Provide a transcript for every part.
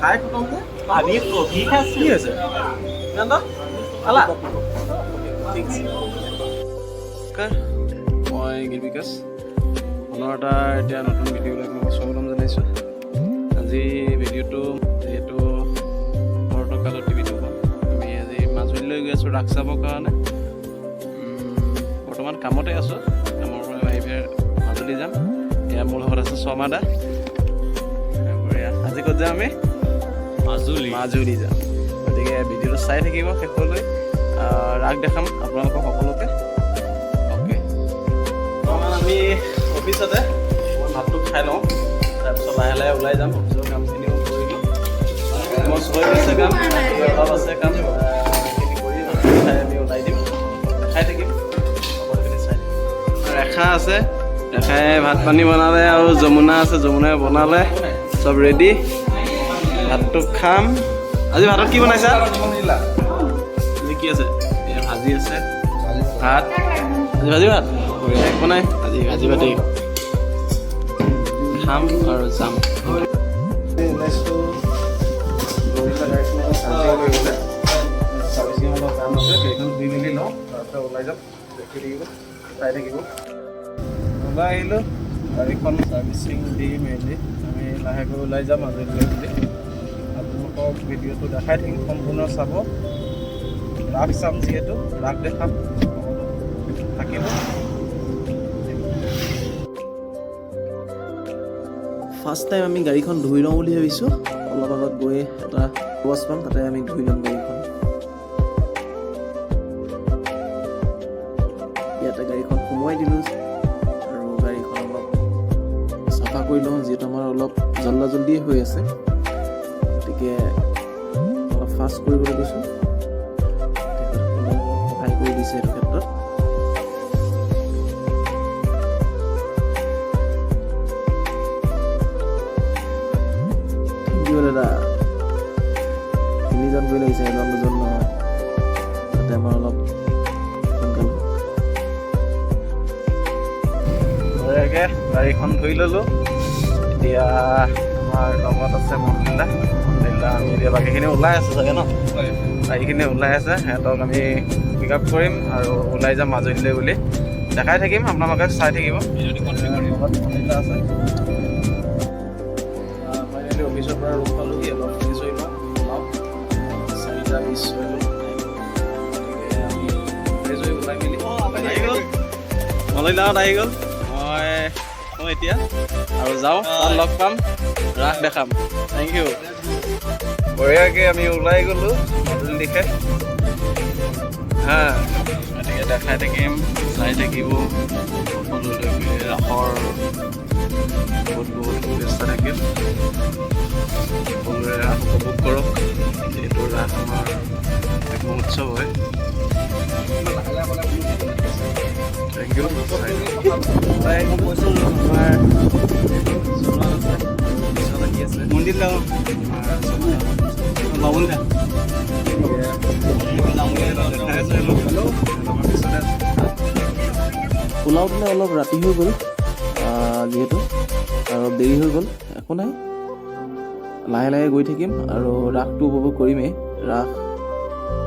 খাই খতম যে। আমি কফি খাইছো। কি হৈছে নন্দ? খালা? ঠিক আছে। মই গিল বিকাশ, পুনৰ এটা এতিয়া নতুন ভিডিঅ'লৈ আপোনালোকক স্বাগতম জনাইছোঁ। আজি ভিডিঅ'টো যিহেতু শৰৎকালত টিভিটো, আমি আজি মাজুলীলৈ গৈ আছোঁ ৰাস চাবৰ কাৰণে। বৰ্তমান কামতে আছোঁ। কামৰ পৰা আহি পেলাই মাজুলী যাম। এয়া মোৰ লগত আছে শৰ্মা দা। বঢ়িয়া। আজি ক'ত যাম আমি? মাজুলী। মাজুলী যাম। গতিকে ভিডিঅ'টো চাই থাকিব শেষলৈ। ৰাস দেখাম আপোনালোকক সকলোকে। অ'কে, বৰ্তমান আমি অফিচতে। মই ভাতটো খাই লওঁ, তাৰপিছত লাহে লাহে ওলাই যাম। অফিচৰ কামখিনিও কৰিলোঁ, অলমষ্ট হৈ গৈছে কাম। অলপ আছে কাম, সেইখিনি কৰি ভাতটো খাই আমি ওলাই দিম। খাই থাকিম, সকলোখিনি চাই থাকিম। ৰেখা আছে, ৰেখাই ভাত পানী বনালে আৰু যমুনা আছে, যমুনাই বনালে। চব ৰেডি, ভাতটো খাম। আজি ভাতত কি বনাইছা? আজি কি আছে? এয়া ভাজি আছে, ভাত। আজি ভাজি ভাত। বঢ়িয়া, একো নাই, আজি ভাজি ভাতেই খাম আৰু যাম। ওলাইছোঁ গাড়ীখন চাৰ্ভিচিং কৰিবলৈ। চাৰ্ভিচিং অলপ কাম আছে, গাড়ীখন ধুই মেলি লওঁ, তাৰপিছত ওলাই যাম। দেখি থাকিব, চাই থাকিব। ওলাই আহিলোঁ, গাড়ীখন চাৰ্ভিচিং দি মেলি আমি লাহেকৈ ওলাই যাম মাজুলীলৈ বুলি। আপোনালোকক ভিডিঅ'টো দেখাই থাকিম, সম্পূৰ্ণ চাব। ৰাস চাম, যিহেতু ৰাস দেখাম, সকলো থাকিব। ফাৰ্ষ্ট টাইম আমি গাড়ীখন ধুই লওঁ বুলি ভাবিছোঁ। অলপ আগত গৈ এটা ৱাছ পাম, তাতে আমি ধুই ল'ম গাড়ীখন। ইয়াতে গাড়ীখন সোমোৱাই দিলোঁ আৰু গাড়ীখন অলপ চাফা কৰি লওঁ, যিহেতু আমাৰ অলপ জল্দা জল্দিয়ে হৈ আছে, গতিকে অলপ ফাষ্ট কৰিবলৈ গৈছোঁ। তেখেতসকলে অলপ সহায় কৰি দিছে এইটো ক্ষেত্ৰত। Thank U দাদা। তিনিজন গৈ লাগিছে, এজন দুজন নহয়, যাতে আমাৰ অলপ সোনকাল হওক। বঢ়িয়াকৈ গাড়ীখন ধুই ল'লোঁ। এতিয়া আমাৰ লগত আছে মন্দিলা। মন্দিলা, আমি এতিয়া বাকীখিনি ওলাই আছে চাগে ন? বাকীখিনি ওলাই আছে, সিহঁতক আমি পিক আপ কৰিম আৰু ওলাই যাম মাজুলীলৈ বুলি। দেখাই থাকিম, আপোনালোকে চাই থাকিব। লগত মন্দিলা আছে। ফাইনেলি অফিচৰ পৰা ৰুম পালোহি। অলপ ফ্ৰেছ হৈ লওঁ, ওলাওঁ। 4টা 20 হৈ গ'ল টাইম। গতিকে আমি ফ্ৰেছ হৈ ওলাই মেলি আহি গ'ল। মলিদাহঁত আহি গ'ল। মই এতিয়া আৰু যাওঁ, তাত লগ পাম, ৰাস দেখাম। Thank U. বঢ়িয়াকৈ আমি ওলাই গ'লোঁ মাজুলী দিশে। হা, গতিকে দেখাই থাকিম, চাই থাকিব। সকলোলৈকে ৰাসৰ বহুত বহুত শুভেচ্ছা থাকিল। সকলোৰে ৰাস উপভোগ কৰক, যিহেতু ৰাস আমাৰ এক মহোৎসৱ হয়। Thank U. আমাৰ আছে, পিছত আহি আছে। মন্দিৰ যাওঁ। আমাৰ বাবুল দা। দেখাই আছে আমাৰ পিছতে আছে। ওলাওঁতে অলপ ৰাতি হৈ গ'ল, যিহেতু আৰু দেৰি হৈ গ'ল। একো নাই, লাহে লাহে গৈ থাকিম আৰু ৰাসটো উপভোগ কৰিমেই। ৰাস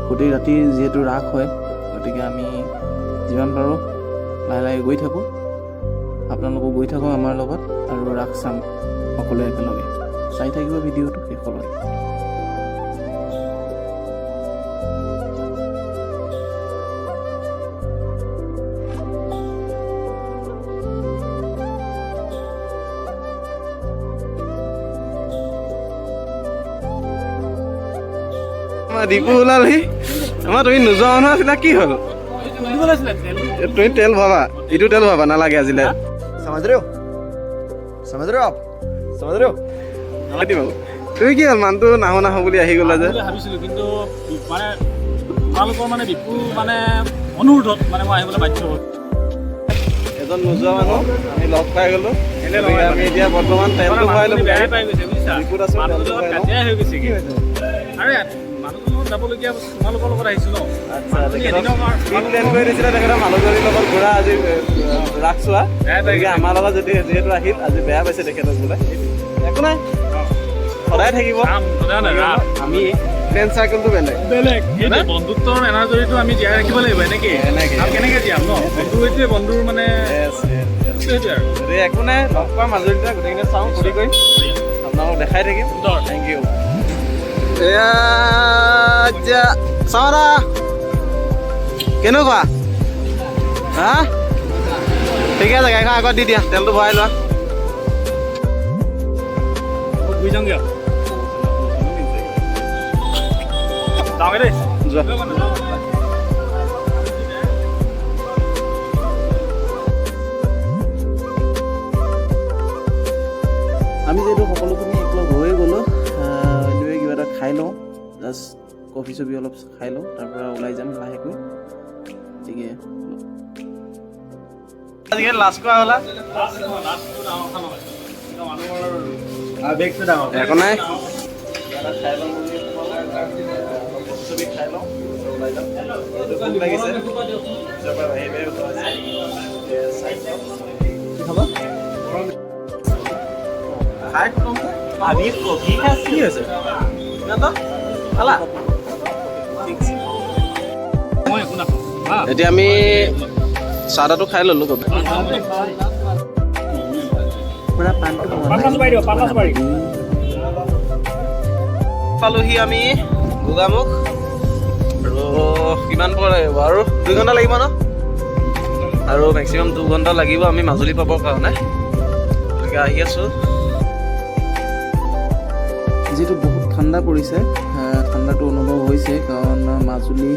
গোটেই ৰাতি যিহেতু ৰাস হয়, গতিকে আমি যিমান পাৰোঁ লাহে লাহে গৈ থাকোঁ। আপোনালোকো গৈ থাকক আমাৰ লগত আৰু ৰাস চাম সকলোৱে একেলগে। চাই থাকিব ভিডিঅ'টো শেষলৈ। আমাৰ দীপু ওলালহি। আমাৰ তুমি নোযোৱা মানুহ আছিলা, কি হ'ল? তুমি তেল ভৰাবা, ইটো তেল ভৰাবা নালাগে আজিলে। समझ रहे हो? समझ रहे हो आप? समझ रहे हो? নালাগে বাৰু। তুমি কি হ'ল, মানুহটো নাহো নাহো বুলি আহি গ'লা যে? বুলি ভাবিছিলোঁ, কিন্তু মানে তোমালোকৰ মানে বিপুল মানে অনুৰোধত মানে মই আহিবলৈ বাধ্য হ'লো। এজন নোযোৱা মানুহ আমি লগ পাই গ'লো। গতিকে আমি এতিয়া বৰ্তমান তেলটো ভৰাই ল'ম। বেয়াই পাই গৈছে, বুজিছা? ডিপুত আছো, মানুহটোৰ তেলটো লগত ভৰাই লওঁ। কাজিয়াই হৈ গৈছে। কি আৰে, মানুহজনৰ লগত যাবলগীয়া বস্তু, তোমালোকৰ লগত আহিছো ন। আচ্ছা। মানুহজনী তেখেতক এদিনৰ কি প্লেন কৰি দিছিলে? তেখেতৰ মানুহজনীৰ লগত ঘূৰা, আজি ৰাস চোৱা। বেয়া পাই গতিকে গৈছে। আমাৰ লগত যদি যিহেতু আহিল, আজি বেয়া পাইছে তেখেতক বোলে। একো নাই। সদায় থাকিব। আমি ফ্ৰেণ্ড চাৰ্কেলটো বেলেগ বেলেগ, সেইটোৱে বন্ধুত্বৰ এনাজৰীটো আমি জীয়াই ৰাখিব লাগিব। এনেকে এনেকে। আৰু কেনেকে জীয়াম ন? বন্ধু সেইটোৱে, বন্ধুৰ মানে সেইটোৱে আৰু। গতিকে একো নাই, লগ পাম মাজুলীতে, গোটেইখিনি চাওঁ, ফূৰ্তি কৰিম, আপোনালোকক দেখাই থাকিম। সুন্দৰ। Thank U. এয়া চাওঁ কেনেকুৱা। হা, ঠিকে আছে, গাড়ীখন আগত দি দিয়া, তেলটো ভৰাই লোৱা। ঘূৰি যাওঁগে আৰু। যাওঁগে দেই। যোৱা। আমি যিহেতু সকলোখিনি একলগ হৈয়ে গ'লোঁ, দুয়ে কিবা এটা খাই লওঁ, জাষ্ট কফি চফি অলপ খাই লওঁ, তাৰ পৰা ওলাই যাম লাহেকৈ। গতিকে আজিকালি লাজ কৰা হ'লা। আৱেগটো ডাঙৰ। একো নাই, কিবা এটা খাই লওঁ বুলি অলপ কফি চফি খাই লওঁ, ওলাই যাম। যিহেতু ভোক লাগিছে, পিছৰ পৰা বাহিৰে বাহিৰে খোৱা হৈছে। চাই লওঁ। কি খাবা? খাই খতম। আমি কফি খাইছো। কি হৈছে? খালা? ঠিক আছে। মই একো নাখাওঁ হা। এতিয়া আমি চাহ তাহটো খাই ল'লো কবি। পুৰা পাণটো। পাণ চুপাৰি দিব, পাণ চুপাৰি। পালোহি আমি গোগামুখ। আৰু কিমান পৰ লাগিব? আৰু 2 ঘণ্টা লাগিব ন? আৰু মেক্সিমাম 2 ঘণ্টা লাগিব আমি মাজুলী পাবৰ কাৰণে। গতিকে আহি আছোঁ। যিহেতু বহুত ঠাণ্ডা পৰিছে, ঠাণ্ডাটো অনুভৱ হৈছে, কাৰণ মাজুলী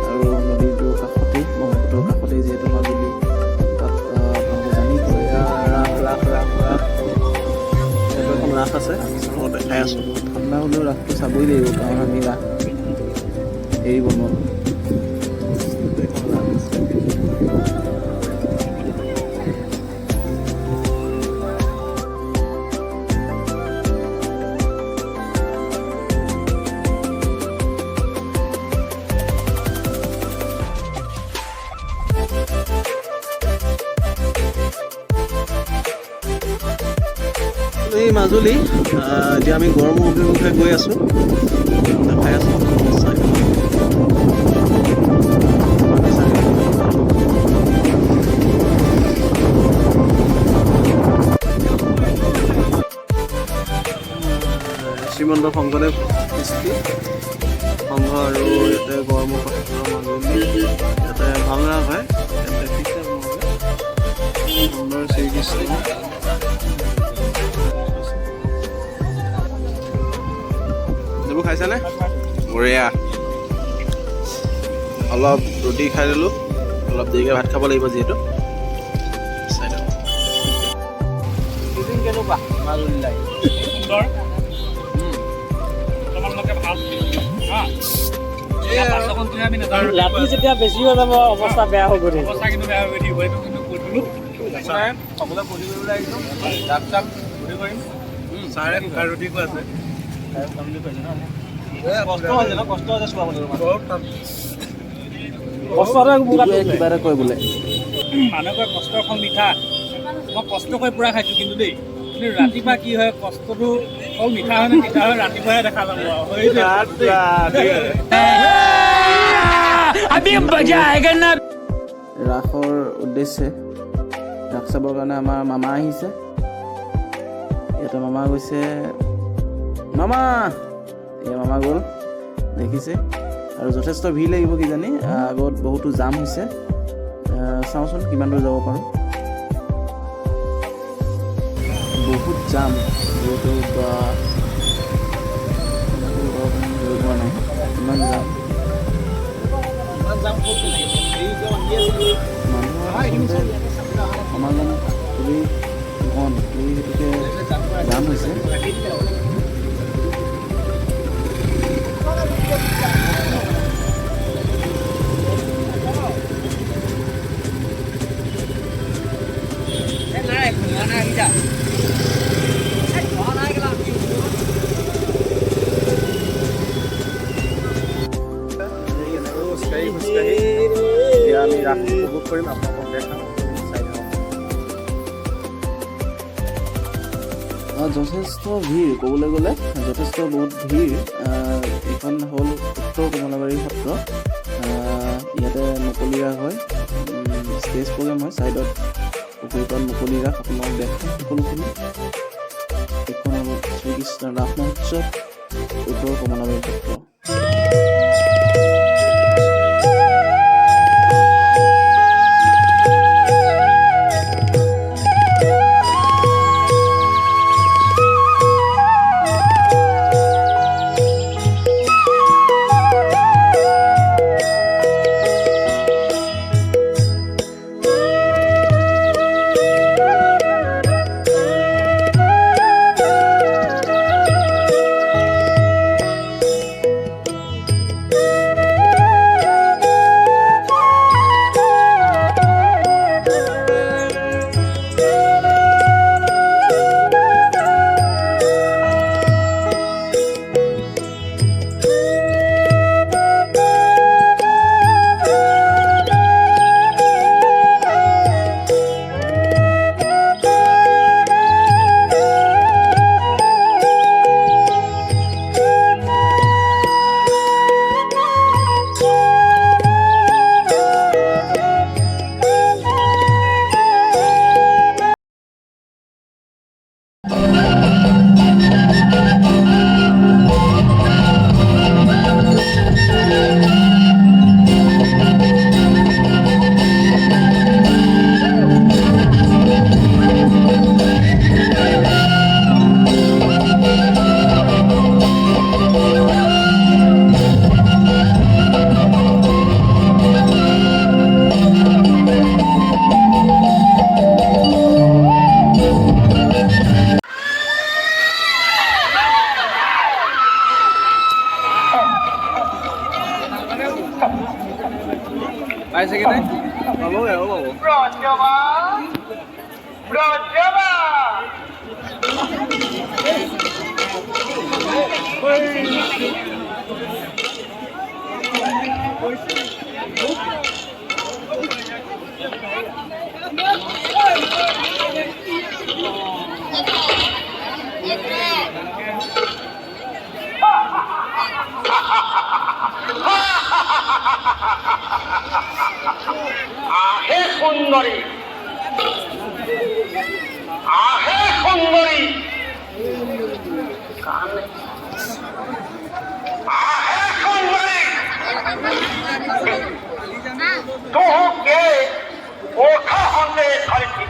আৰু নদীটোৰ কাষতে, ব্ৰহ্মপুত্ৰৰ কাষতে যিহেতু মাজুলী, তাত আপোনালোকে জানিবই। ৰাস, ৰাস, ৰাস, ৰাস। এইটো এখন ৰাস আছে, মই দেখাই আছোঁ। ঠাণ্ডা হ'লেও ৰাসটো চাবই লাগিব, কাৰণ আমি ৰাস এৰিব নোৱাৰোঁ। এখন ৰাস আছে। এই মাজুলী। এতিয়া আমি গড়মূৰ অভিমুখে গৈ আছোঁ, দেখাই আছোঁ, চাই থাকক। শ্ৰীমন্ত শংকৰদেৱ কৃষ্টি সংঘ আৰু ইয়াতে গড়মূৰ সত্ৰ মাজুলী, ইয়াতে ভাওনা হয়। ইয়াতে দেখিছে আপোনালোকে সুন্দৰ শ্ৰীকৃষ্ণ। এইবোৰ খাইছানে? বঢ়িয়া। অলপ ৰুটি খাই দিলোঁ, অলপ দেৰিকৈ ভাত খাব লাগিব যিহেতু। চাই লওক। কেনেকুৱা মাজুলী লাগে? সুন্দৰ। বৰ্তমানলৈকে ভাল হা। পাছৰখনটোহে আমি নাজানো। ৰাতি যেতিয়া বেছি হৈ যাব, অৱস্থা বেয়া হৈ গ'ল। অৱস্থা কিন্তু বেয়া হৈ গৈ থাকিব, এইটো কিন্তু কৈ থলো। সকলোৱে ফূৰ্তি কৰিবলৈ আহিছোঁ, জাক চাক ফূৰ্তি কৰিম। ছাৰে শুকান ৰুটি খুৱাইছে। কষ্ট হৈছে ন? কষ্ট হৈছে চলাবলৈ। কষ্ট হ'লে মোৰ গাত দিপুৱে কিবা এটা কয় বোলে। মানুহে কয় কষ্টৰ ফল মিঠা। মই কষ্ট কৰি পূৰা খাইছোঁ কিন্তু দেই, কিন্তু ৰাতিপুৱা কি হয়, কষ্টটো ফল মিঠা হয় নে তিতা হয়, ৰাতিপুৱাহে দেখা যাব আৰু সেইটোৱে। ৰাসৰ উদ্দেশ্যে, ৰাস চাবৰ কাৰণে আমাৰ মামা আহিছে। ইয়াতে মামা গৈছে। মামা, এয়া মামা গ'ল, দেখিছে। আৰু যথেষ্ট ভিৰ লাগিব কিজানি, আগত বহুতো জাম হৈছে। চাওঁচোন কিমান দূৰ যাব পাৰোঁ। বহুত জাম যিহেতু, বা ধৰিব পৰা নাই, ইমান জাম। মানুহৰ আচলতে সমাগম খুবেই ঘন, সেই হেতুকে জাম হৈছে। খোজকাঢ়ি খোজকাঢ়ি এতিয়া আমি ৰাস উপভোগ কৰিম, আপোনালোকক দেখাম, চাই থাকক। যথেষ্ট ভিৰ, ক'বলৈ গ'লে যথেষ্ট বহুত ভিৰ। এইখন হ'ল উত্তৰ কমলাবাৰী সত্ৰ। ইয়াতে মুকলি ৰাস হয়, ষ্টেজ প্ৰগ্ৰেম হয়, ছাইডত পুখুৰী পাৰত মুকলি ৰাস আপোনালোকক দেখাম সকলোখিনি। এইখন হ'ল শ্ৰীকৃষ্ণ ৰাস মহোৎসৱ, উত্তৰ কমলাবাৰী সত্ৰ। পাইছে কি নাই পাব, আৰু পাব। আহে সুন্দৰী, আহে সুন্দৰী, আহে সুন্দৰী। তোকে ওঠ হন্তে ধৰি ঠিক।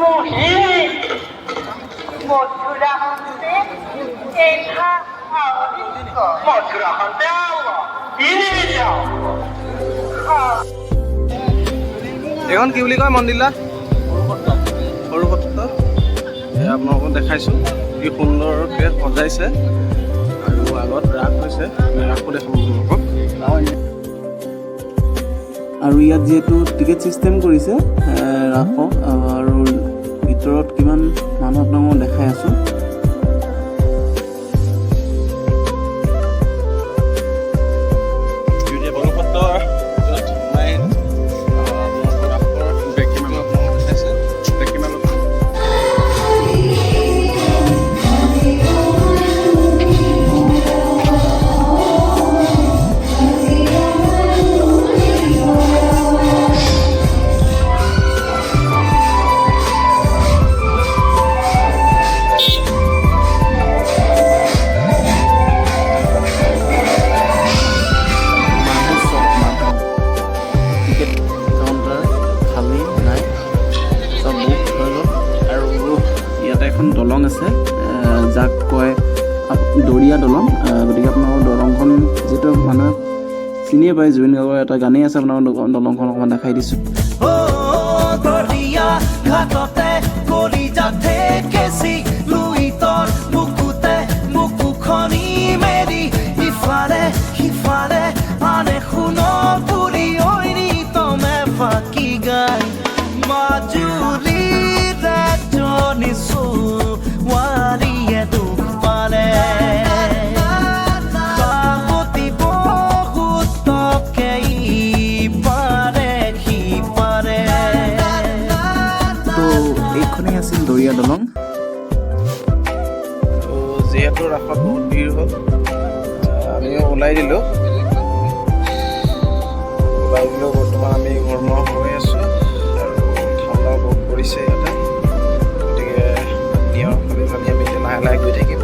মোহিনী। মথুৰা হন্তে এঠা। মথুৰা হন্তে। যাও। এইখন কি বুলি কয় মন্দিৰলা? সৰু সত্ৰ। এয়া আপোনালোকক দেখাইছোঁ, কি সুন্দৰকৈ সজাইছে আৰু আগত ৰাস হৈছে। আমি ৰাসো দেখাম আপোনালোকক। আৰু ইয়াত যিহেতু টিকেট ছিষ্টেম কৰিছে ৰাসক, আৰু ভিতৰত কিমান মানুহ আপোনালোকক দেখাই আছোঁ। সৰু সত্ৰৰ য'ত সোমাই আপোনালোকৰ ৰাসৰ আপোনালোকক দেখাইছে। কিমান মানুহ চব মানুহ, টিকেট কাউণ্টাৰ খালী নাই, চব বুক হৈ গ'ল। আৰু ইয়াতে এখন দলং আছে, যাক কয় দৰিয়া দলং। গতিকে আপোনালোকৰ দলংখন যিটো মানুহে চিনিয়ে পায়, জুবিন গাৰ্গৰ এটা গানেই আছে। আপোনালোকৰ দলংখন অকণমান দেখাই দিছোঁ। দৰিয়া ঘাটতে কলিজা থেকেচি লুইতৰ বুকুতে বুকুখনি মেলি ইফালে সিফালে আনে শুন পুৰি ঐনিতমে ফাঁকি গাই মাজুলীৰ এজনী ছোৱালীয়ে দুখ পালে সাৱটি বহুতকে ইপাৰে সিপাৰে। এইখনেই আছিল দৰিয়া দলং। তো যিহেতু ৰাসত বহুত ভিৰ হ'ল, আমিও ওলাই দিলোঁ। ওলাই দিলোঁ। বৰ্তমান আমি ঘৰমুৱা হৈ আছোঁ আৰু ঠাণ্ডাও বহুত পৰিছে ইয়াতে। গতিকে নিয়ৰ ফালি ফালি আমি এতিয়া লাহে লাহে গৈ থাকিম।